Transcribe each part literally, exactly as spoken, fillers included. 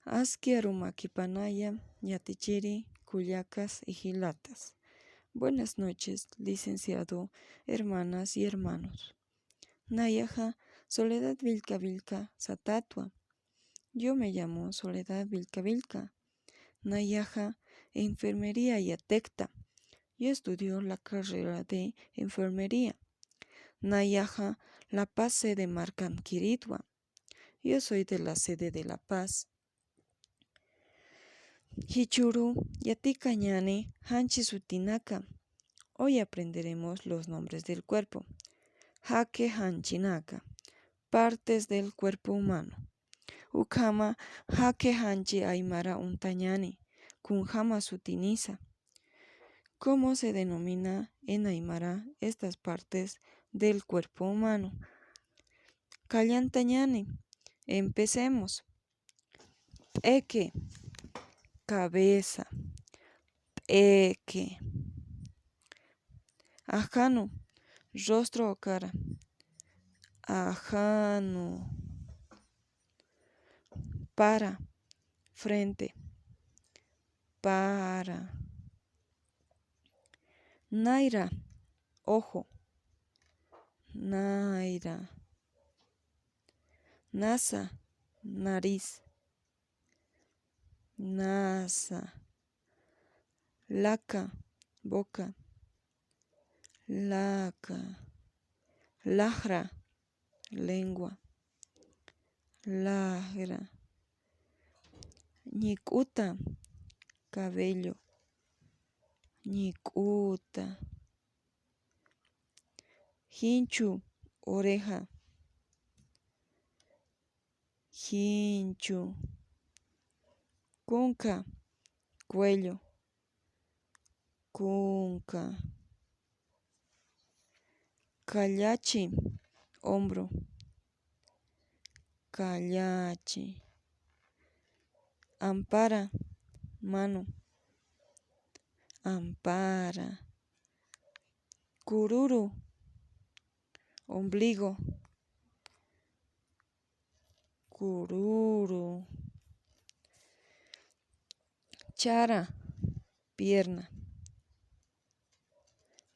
Aski arumakipanaya yatichiri kullakas y jilatas. Buenas noches, licenciado, hermanas y hermanos. Nayaxa Soledad Vilcavillca satätwa. Yo me llamo Soledad Vilcavillca. Nayaxa enfermería yatiktwa. Yo estudio la carrera de enfermería. Nayaxa La Paz sede markankiritwa. Yo soy de la sede de La Paz. Jichhüru yatikañäni janchi sutinaka. Hoy aprenderemos los nombres del cuerpo. Jaqi janchinaka. Partes del cuerpo humano. Ukhama jaqi janchi aymara untañäni. Kunjama sutinisa. ¿Cómo se denomina en aymara estas partes del cuerpo humano? Kallantañäni. Empecemos. P'iki, cabeza. P'iki. Ajanu, rostro o cara. Ajanu. Para, frente. Para. Nayra, ojo. Nayra. Nasa, nariz. Nasa. Laka, boca. Laka. Lajra, lengua. Lajra. Ñik'uta, cabello. Ñik'uta. Jinchu, oreja. Jinchu. Kunka, cuello. Kunka. Kallachi, hombro. Kallachi. Ampara, mano. Ampara. Kururu, ombligo. Kururu. Chara, pierna.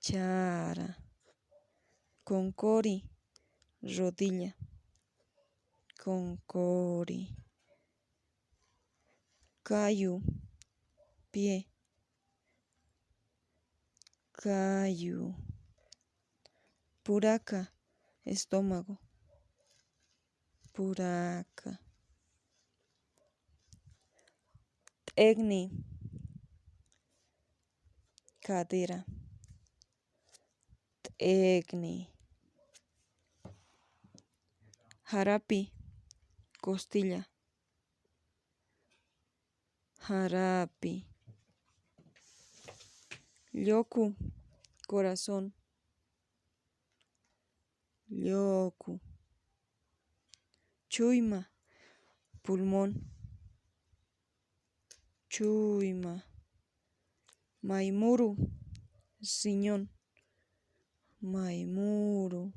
Chara. Konkori, rodilla. Konkori. Kayu, pie. Kayu. Puraka, estómago. Puraka. T'ekni, cadera. T'ekni. Jarapi, costilla. Jarapi. Lloku, corazón. Lloku. Chuyma, pulmón. Chuyma. Maymuru, riñón. Maymuru.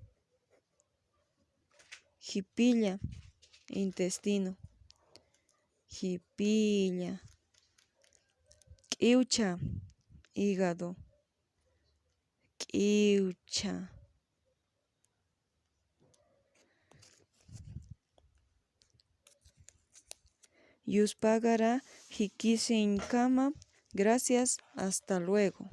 Jipilla, intestino. Jipilla. K'iwcha, hígado. K'iwcha. Yuspagara jikisiñkama. Gracias. Hasta luego.